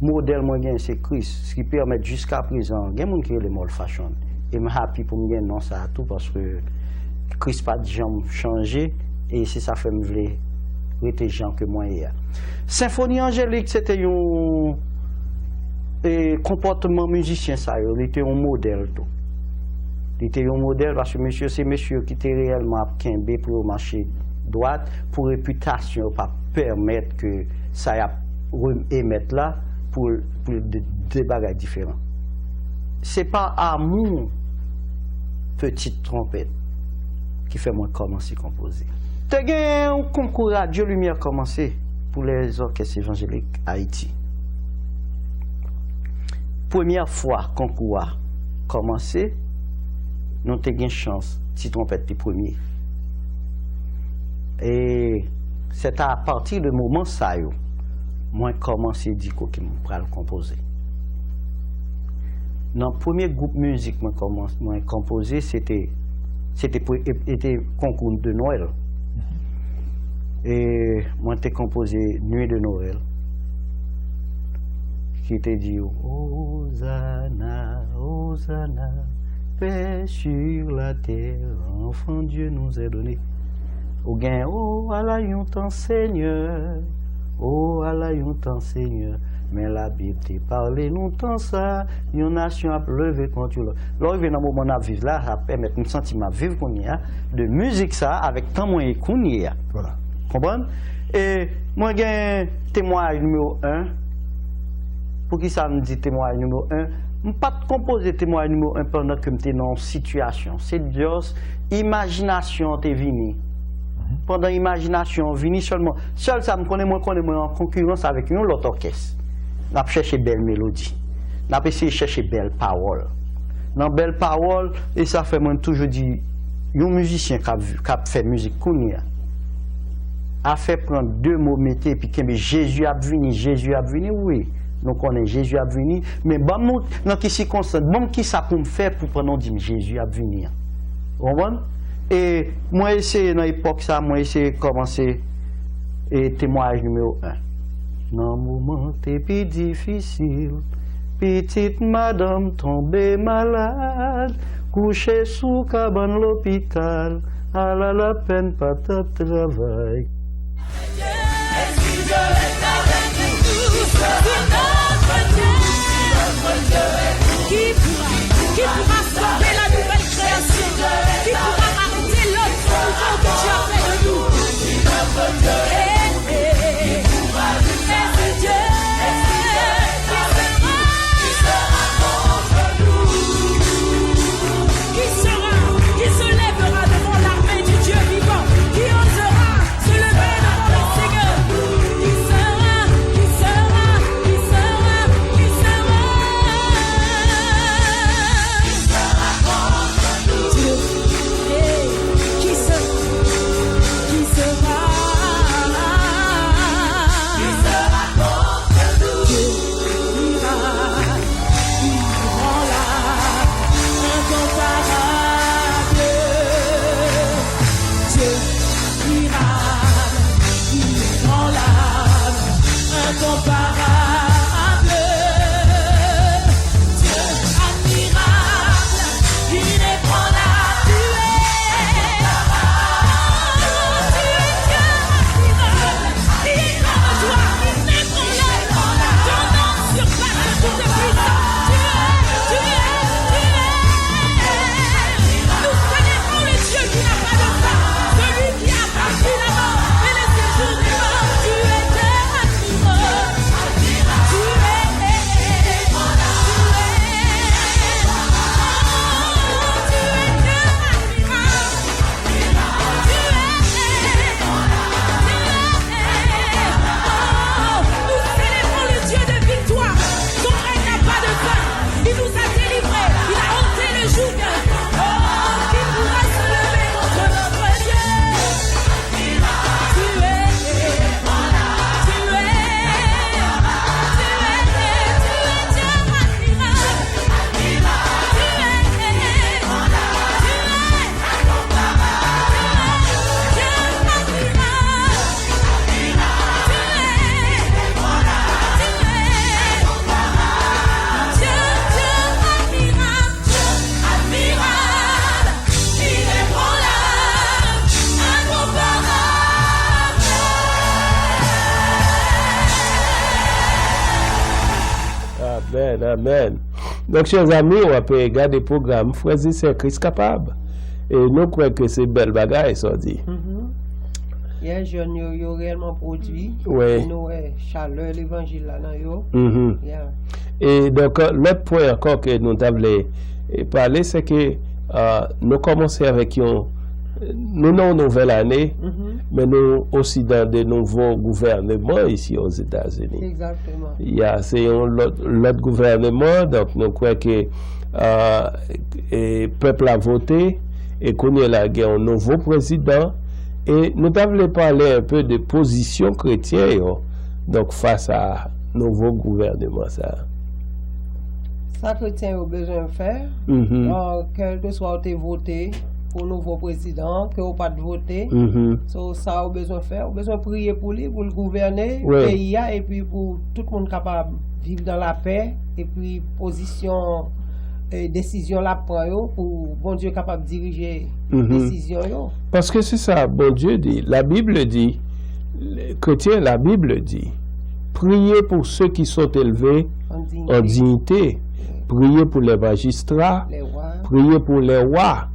modèl mwen genyen se Kris, ki pèmèt jiska prezan, gen moun ki rele m Old Fashion. E m happy pou m gen non sa a tou, paske Kris pa t janm chanje, e se sa fè m vle rete jan ke mwen ye a. Senfoni Anjelik, se te yon, e, konpòtman mizisyen sa yo, li te yon modèl tou. Li te yon modèl, paske mesye, se mesye yo ki te reyèlman ap kenbe pou yo mache dwat, pou repitasyon yo pa pèmèt ke sa y ap re-, emèt la, pou, pou de, de bagay diferan. Se pa amou Petit Trompette ki fè mwen kòmanse konpoze. Te gen yon konkou Radyo Limyè kòmanse pou lèzòkès evanjelik Ayiti. Premyè fwa konkou a kòmanse, nou te gen chans, Ti Twonpèt te premye. E se ta apati de moman sa yo, mwen kòmanse di, "Oke, m pral konpoze." Nan premye gwoup mizik mwen kòmans-, mwen konpoze, se te, se te pre-, e, e te konkou de Nwèl. E mwen te konpoze Nuit de Noël, ki te di, Ozana, Ozana, paix sur la terre, enfant Dieu nous est donné. Ou gen, o ala yon tan Senyè, o ala yon tan Senyè, men Labib te pale nou tan sa, yon nasyon ap leve kont yon lòt. Lè w rive nan moman n ap viv la, sa pèmèt m santi m ap viv kounye a, de mizik sa avèk tan mwen ye kounye a. Voilà. Konprann? E mwen gen temwayaj nimewo en. Poukisa m di temwayaj nimewo en? M pa t konpoze temwayaj nimewo en pandan ke m te nan yon sitiyasyon. Se just imajinasyon an te vini. Pandan imajinasyon an vini sèlman, sèl sa m konnen, mwen konnen mwen an konkirans avèk yon lòt òkès. N ap chèche bèl melodi. N ap eseye chèche bèl pawòl. Nan bèl pawòl, e sa fè mwen toujou di, yon mizisyen k ap, k ap fè mizik kounye a, afè pran de mo mete epi kenbe Jezi ap vini, Jezi ap vini, wi. Nou konnen Jezi ap vini, men ban m nan ki sikonstans, ban m kisa pou m fè pou pandan w di m Jezi ap vini an. Ou konprann? E mwen eseye nan epòk sa, mwen eseye kòmanse e temwayaj nimewo en. Nan moman te pi difisil, pitit madanm tonbe malad, kouche sou kabann lopital, ala lapèn pa t ap travay. Qui pourra, qui pourra sauver la nouvelle création? Qui pourra arrêter l'autre? Amen. Donk, chè zanmi, w ap gade pwogram Frè e Sè Kris Kapab. E nou kwè ke se bèl bagay, sa w di. Yeah, jèn yo, yo reyèlman pwodui. Wi. Nou wè chalè levanjil la nan yo. Mhm. Yeah. E donk, lòt pwen ankò ke nou ta vle e, pale, se ke uh, nou kòmanse avèk yon, nou nan yon nouvèl ane, Mhm. men nou osi nan de nouvo gouvèneman isi Ozetazini. Exactement. Ya, se yon lòt, lòt gouvèneman, donk nou kwè ke uh, e, pèp la vote, e kounye la gen yon nouvo prezidan, e nou ta vle pale un peu de pozisyon kretyen yo, donk fas a nouvo gouvèneman sa. Sa kretyen yo bezwen fè, Mhm. uh, kèlkeswa ou te vote pou nouvo prezidan, ke ou pa t vote. Mhm. So, sa ou bezwen fè, ou bezwen priye pou li, pou l gouvène Wi. Peyi a, epi pou tout moun kapab viv nan lapè, epi pozisyon, e, desizyon l ap pran yo, pou Bondye kapab dirije Mhm. desizyon yo. Paske se sa Bondye di. La Bible di, kretyen, la Bible di, priye pou ceux qui sont élevés An en diyite, dignité, priye pou les magistrats, lè wa. priye pou les rois.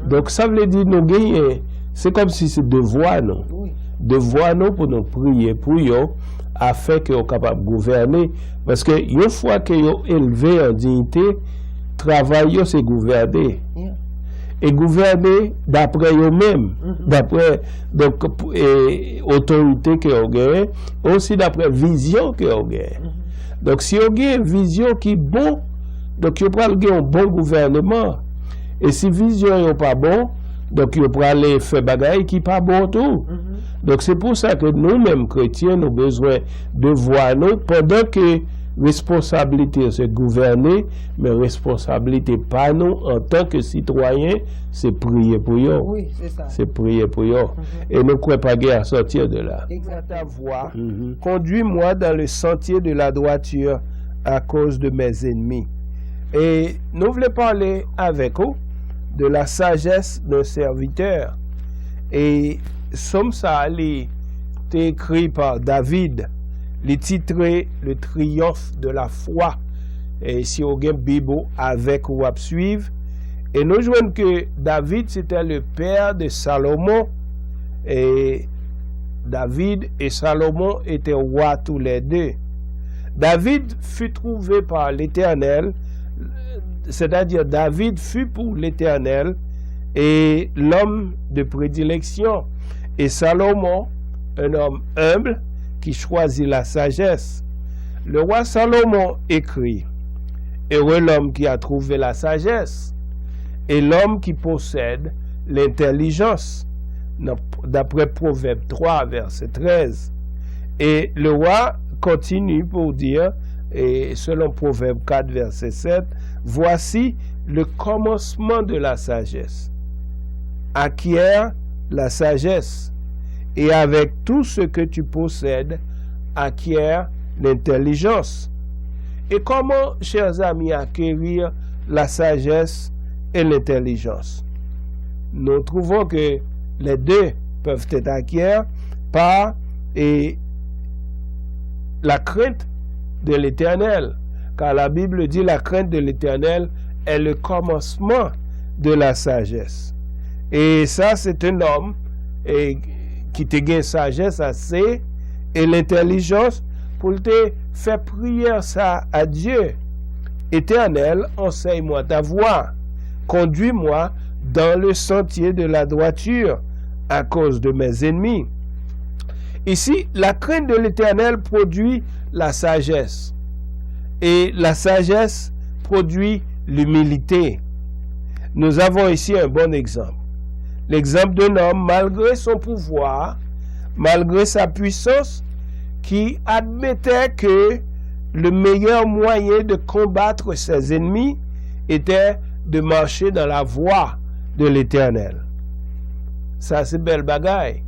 Donk, sa vle di nou genyen, se kòm si se devwa nou. Wi. Devwa nou pou nou priye pou yo, afin ke yo kapab gouvène. Paske yon fwa ke yo elve an diyite, travay yo se gouvène. Yeah. E gouvène daprè yo menm, Mhm. daprè donk, e, otorite ke yo genyen, e osi daprè vizyon ke yo genyen. Mhm. Donk, si yo gen vizyon ki bon, donk yo pral gen yon bon gouvèneman. E si vizyon yo pa bon, donk yo prale fè bagay ki pa bon tou. Mhm. Donk, se pou sa ke nou menm kretyen, nou bezwen devwa nou, pandan ke responsablite se gouvène, men responsablite pa nou antan ke sitwayen, se priye pou yo. Wi, se sa. Se priye pou yo. Mhm. E nou kwè pa gen a sòti de la. Exactement. Ta voix, conduis-moi dans le sentier de la droiture à cause de mes ennemis. E nou vle pale avèk ou de la sagesse d'un serviteur. E sòm sa a, li te ekri pa David. Li titre Le triomphe de la foi. E si w gen Bib ou avèk ou, w ap swiv. E nou jwenn ke David, c'était le père de Salomon. Et David et Salomon étaient rois tous les deux. David fut trouvé par l'Éternel, c'est-à-dire David fut pour l'Éternel et l'homme de prédilection, et Salomon, un homme humble qui choisit la sagesse. Le roi Salomon écrit, Heureux l'homme qui a trouvé la sagesse et l'homme qui possède l'intelligence, nan- d'après Proverbe trois, verset treize. Et le roi continue pour dire, et selon Proverbe quatre, verset sept, voici le commencement de la sagesse. Acquiert la sagesse, et avec tout ce que tu possèdes, acquiert l'intelligence. Et comment, chers amis, acquérir la sagesse et l'intelligence? Nous trouvons que les deux peuvent être acquiers par et la crainte de l'Éternel, car la Bible dit la crainte de l'Éternel est le commencement de la sagesse. Et ça, c'est un homme et, qui te gagne sagesse assez et l'intelligence pour te faire prière ça à Dieu. Éternel, enseigne-moi ta voie. Conduis-moi dans le sentier de la droiture à cause de mes ennemis. Ici, la crainte de l'Éternel produit la sagesse. Et la sagesse produit l'humilité. Nous avons ici un bon exemple. L'exemple d'un homme, malgré son pouvoir, malgré sa puissance, qui admettait que le meilleur moyen de combattre ses ennemis était de marcher dans la voie de l'Éternel. Sa se bèl bagay.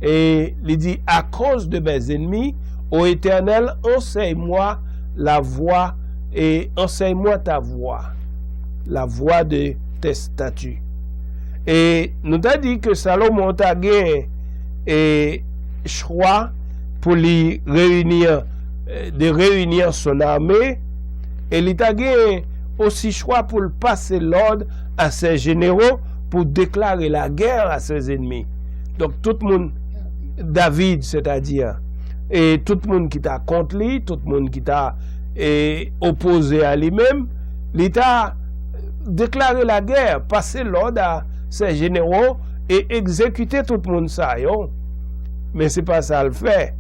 E li di, à cause de mes ennemis, ô Éternel, enseigne-moi la voie et enseigne-moi ta voie, la voie de tes statuts. E nou ta di ke Salomon ta gen e chwa pou li réunir, de réunir son armée E li ta gen osi chwa pou l pase lòd a ses généraux pou deklare lagè a ses ennemis. Donk, tout moun, David, sètadi, e tout moun ki ta kont li, tout moun ki ta e, opoze a li menm, li ta deklare lagè, pase lòd a ses généraux e egzekite tout moun sa yo. Men se pa sa l fè,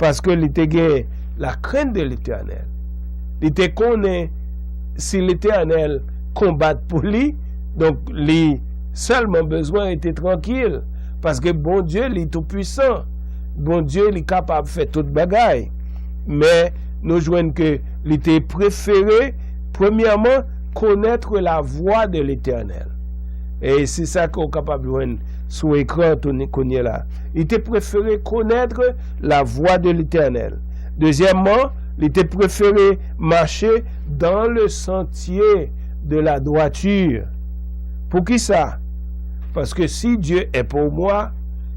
paske li te gen la crainte de l'Éternel. Li te konnen si Letènèl konbat pou li, donk li sèlman bezwen rete trankil, paske Bondye li toupwisan. Bondye li kapab fè tout bagay. Men nou jwenn ke li te prefere, premyèman, connaître la voie de l'Éternel. E se sa ke w kapab jwenn sou ekran kounye la. Li te prefere connaître la voie de l'Éternel. Dezyèmman, li te prefere mache dans le sentier de la droiture. Poukisa? Parce que si Dieu est pour moi,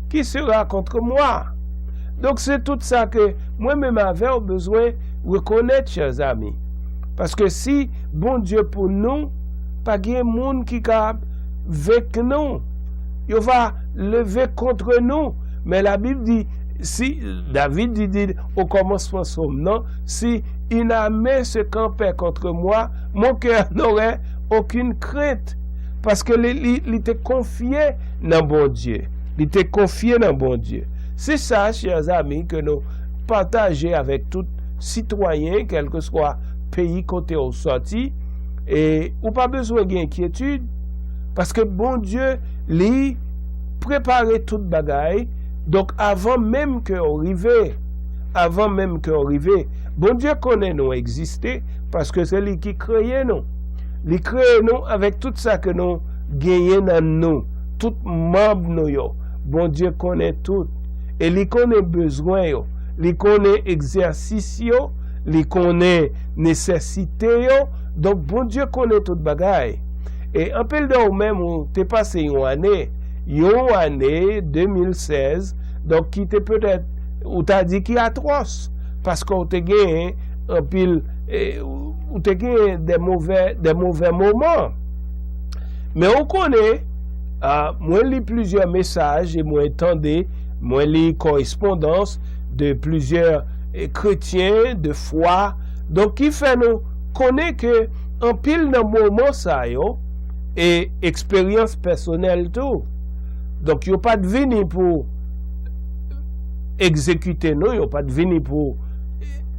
qui sera contre moi? Donk, se tout sa ke mwen menm avè w bezwen rekonèt, chè zami. Paske si Bondye pou nou, pa gen moun ki ka venk nou. Yo va leve kont nou. Men Labib di, si, David di, di au commencement psaume, non, si une armée se campait contre moi, mon cœur n'aurait aucune crainte. Paske li, li, li te konfye nan Bondye. Li te konfye nan Bondye. Se sa, chè zami, ke nou pataje avèk tout sitwayen, kèlkeswa peyi kote w sòti, e ou pa bezwen gen enkyetid, paske Bondye, li prepare tout bagay. Donk, avan menm ke w rive, avan menm ke w rive, Bondye konnen nou egziste, paske se li ki kreye nou. Li kreye nou avèk tout sa ke nou genyen nan nou, tout manm nou yo. Bondye konnen tout. E li konnen bezwen yo. Li konnen egzèsis yo. Li konnen nesesite yo. Donk, Bondye konnen tout bagay. E anpil de ou menm, ou te pase yon ane, yon ane de mil sèz, donk ki te petèt, ou ta di ki atwòs, paske ou te genyen anpil, e, ou te genyen de move, de move moman. Men ou konnen, a, mwen li plizyè mesaj e mwen tande, mwen li korespondans de plizyè, e, kretyen, de fwa. Donk, ki fè nou konnen ke anpil nan moman sa yo, e eksperyans pèsonèl tou. Donk, yo pa t vini pou egzekite nou, yo pa t vini pou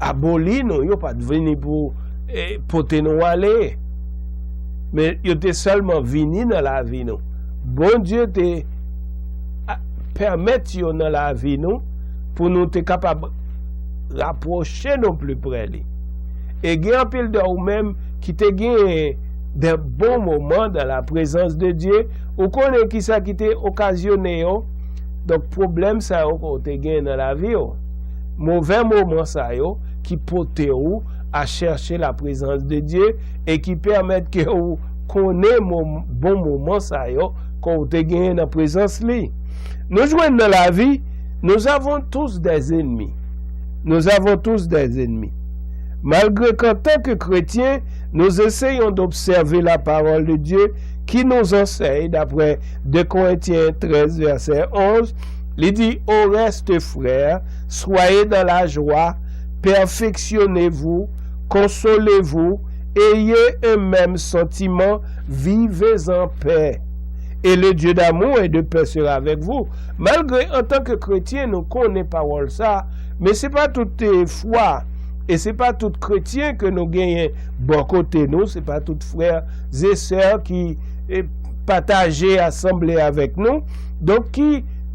aboli nou, yo pa t vini pou, e, pote nou ale. Men yo te sèlman vini nan lavi nou. Bondye te a, pèmèt yo nan lavi nou pou nou te kapab rapwoche nou pli pre li. E gen anpil de ou menm ki te gen de bon moman dans la présence de Dieu, ou konnen ki sa ki te okazyone yo? Donk, pwoblèm sa yo ke w te gen nan lavi w, move moman sa yo ki pote w a chèche la prezans de Dye e ki pèmèt ke w konnen mo-, bon moman sa yo ke w te genyen nan prezans li. Nou jwenn nan lavi, nous avons tous des ennemis. Nous avons tous des ennemis. Malgré qu'en tant que chrétiens, nous essayons d'observer la parole de Dieu qui nous enseigne, d'après deux Corinthiens treize, verset onze, li di, au reste, frères, soyez dans la joie, perfectionnez-vous, consolez-vous, ayez un même sentiment, vivez en paix. Et le Dieu d'amour et de paix sera avec vous. Malgre, antanke kretyen, nou konnen pawòl sa, men se pa tout, e, fwa, e se pa tout kretyen ke nou genyen bò kote nou, se pa tout frè e sè ki, e, pataje asanble avèk nou, donk ki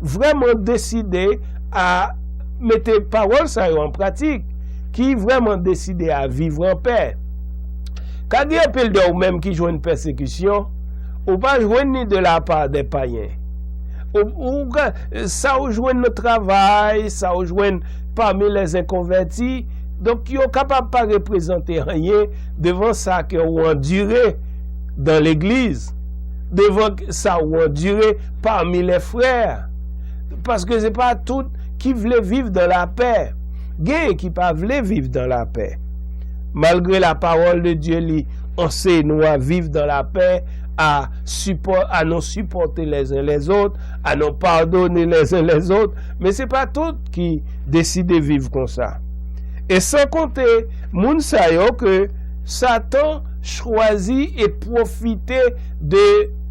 vrèman deside a mete pawòl sa yo an pratik, ki vrèman deside a viv an pè. Ka gen anpil de ou menm ki jwenn pèsekisyon, ou pa jwenn ni de la pa de payen. Ou, ou ka, sa ou jwenn nan travay, sa ou jwenn pami lèzenkonvèti, donk yo kapab pa reprezante anyen devan sa ke ou andire dan legliz, devan sa ou andire pami lè frè. Paske se pa tout ki vle viv dan lapè. Gen ki pa vle viv dan lapè. Malgre la parole de Dieu li anseye nou a viv dans la paix, à suppo- à nous supporter les uns les autres, à nous pardonner les uns les autres, men se pa tout ki deside viv konsa. E san konte moun sa yo ke Satan chwazi e pwofite de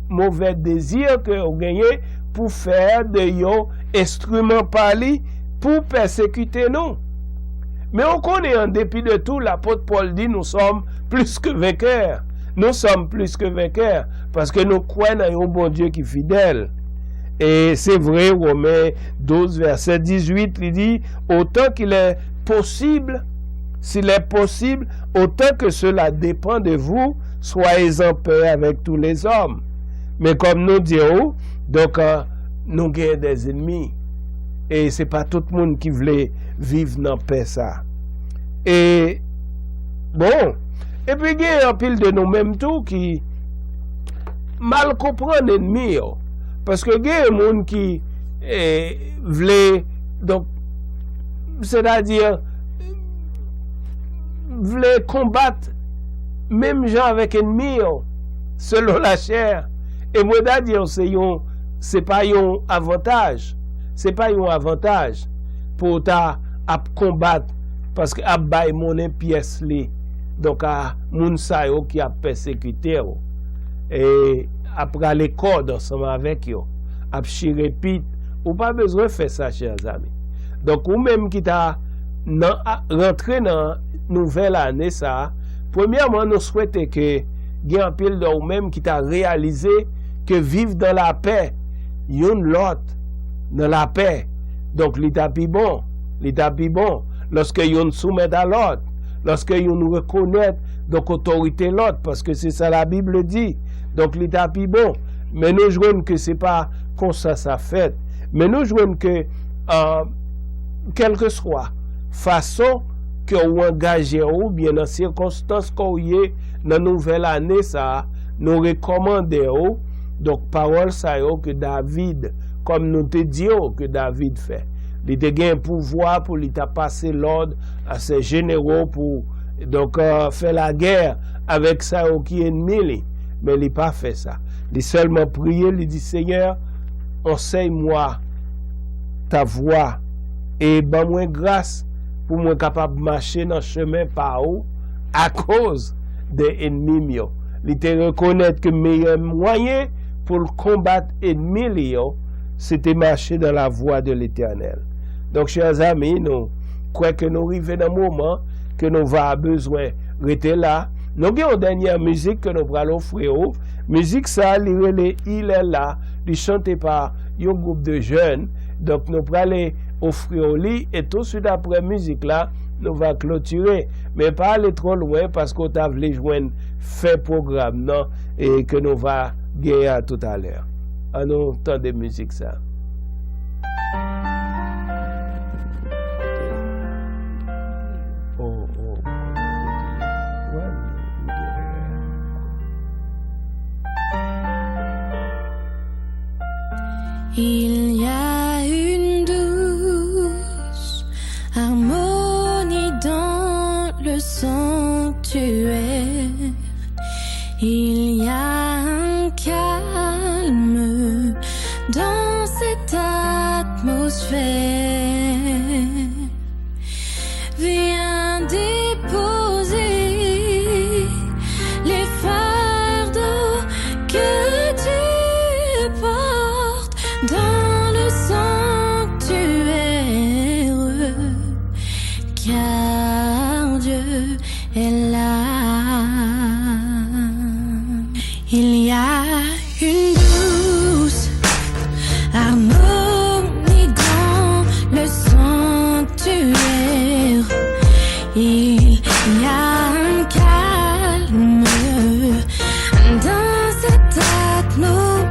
move dezi ke yo genyen pou fè de yo enstriman pa li pou pèsekite nou. Men ou konnen, an depi de tou, lapot Pòl di, nous sommes plus que vainqueurs. Nous sommes plus que vainqueurs, paske nou kwè nan yon Bondye ki fidèl. E se vre, Women douz, vèsè dizuit, li di, autant qu'il est possible, s'il est possible, autant que cela dépend de vous, soyez en paix avec tous les hommes. Men kòm nou di ou, donk, euh, nou gen des ennemis. E se pa tout moun ki vle viv nan pè sa. E, bon, epi gen anpil de nou menm tou ki mal konprann enmi yo. Paske gen moun ki, eh, vle, donk, sètadi, vle konbat menm jan avèk enmi yo, selon lachè. E mwen ta di yo, se yon, se pa yon avantaj. Se pa yon avantaj pou w ta ap konbat, paske ap bay monnen pyès li. Donk, a moun sa yo ki ap pèsekite w, e ap rale kòd ansanm avèk yo, ap chire pit. Ou pa bezwen fè sa, chè zanmi. Donk, ou menm ki ta nan, a, rantre nan nouvèl ane sa a, premyèman, nou swete ke gen anpil de ou menm ki ta reyalize ke viv dans la paix, youn lòt, nan lapè. Donk, li ta pi bon, li ta pi bon, lòske youn soumèt a lòt, lòske youn rekonèt, donk, otorite lòt, paske se sa Labib di. Donk, li ta pi bon. Men nou jwenn ke se pa konsa sa fèt. Men nou jwenn ke, euh, kèlkeswa fason ke ou angaje w, oubyen nan sikonstans ke w ye nan nouvèl ane sa a, nou rekòmande w, donk, pawòl sa yo ke David, kòm nou te di yo, ke David fè. Li te gen pouvwa pou li ta pase lòd a se jenero pou, donk, euh, fè lagè avèk sa yo ki enmi li. Men li pa fè sa. Li sèlman priye, li di, Seyè, enseigne-moi ta voie, e ban mwen gras pou mwen kapab mache nan chemen pa ou akoz de enmi m yo. Li te rekonèt ke meyè mwayen pou l konbat enmi li yo, se te mache dans la voie de l'Éternel. Donk, chè zanmi, nou kwè ke nou rive nan moman ke nou va bezwen rete la. Nou gen yon dènyè mizik ke nou pral ofri ou. Mizik sa, li rele Il est là. Li chante pa yon gwoup de jèn. Donk, nou prale ofri w li, e touswit apre mizik la, nou va klotire. Men pa ale twò lwen, paske w ta vle jwenn fen pwogram nan, e ke nou va genyen a toutalè. Ann nou tande mizik sa. Oh, oh. Il y a une douce harmonie dans le sanctuaire. Il y a un calme dans cette atmosphère. Viens déposer les fardeaux que tu portes dans le sanctuaire, car Dieu est là. Il y a une douce harmonie dans le sanctuaire. Il y a un calme dans cette atmosphère.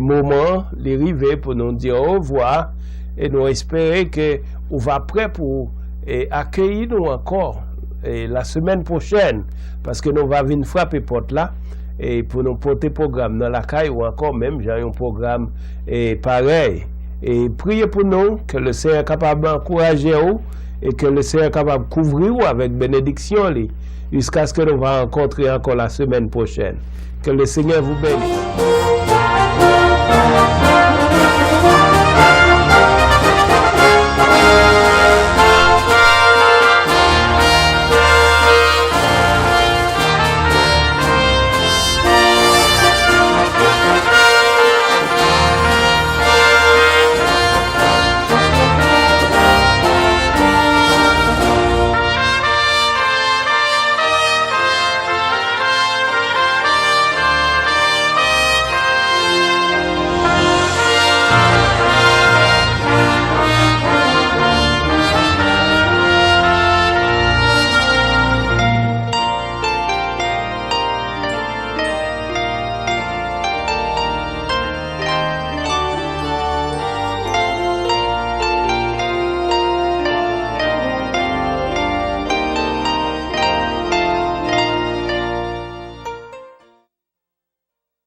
Moman li rive pou nou di orevwa e nou espere ke ou va prè pou e, akeyi nou ankò e, la semèn pwochèn, paske nou va vin frape pòt la e, pou nou pote pwogram nan lakay ou ankò, menm jan yon pwogram e, parèy. E priye pou nou, ke le Senyè kapab ankouraje ou e ke le Senyè kapab kouvri ou avèk benediksyon li, jiskaske nou va rankontre ankò la semèn pwochèn. Que le Seigneur vous bénisse.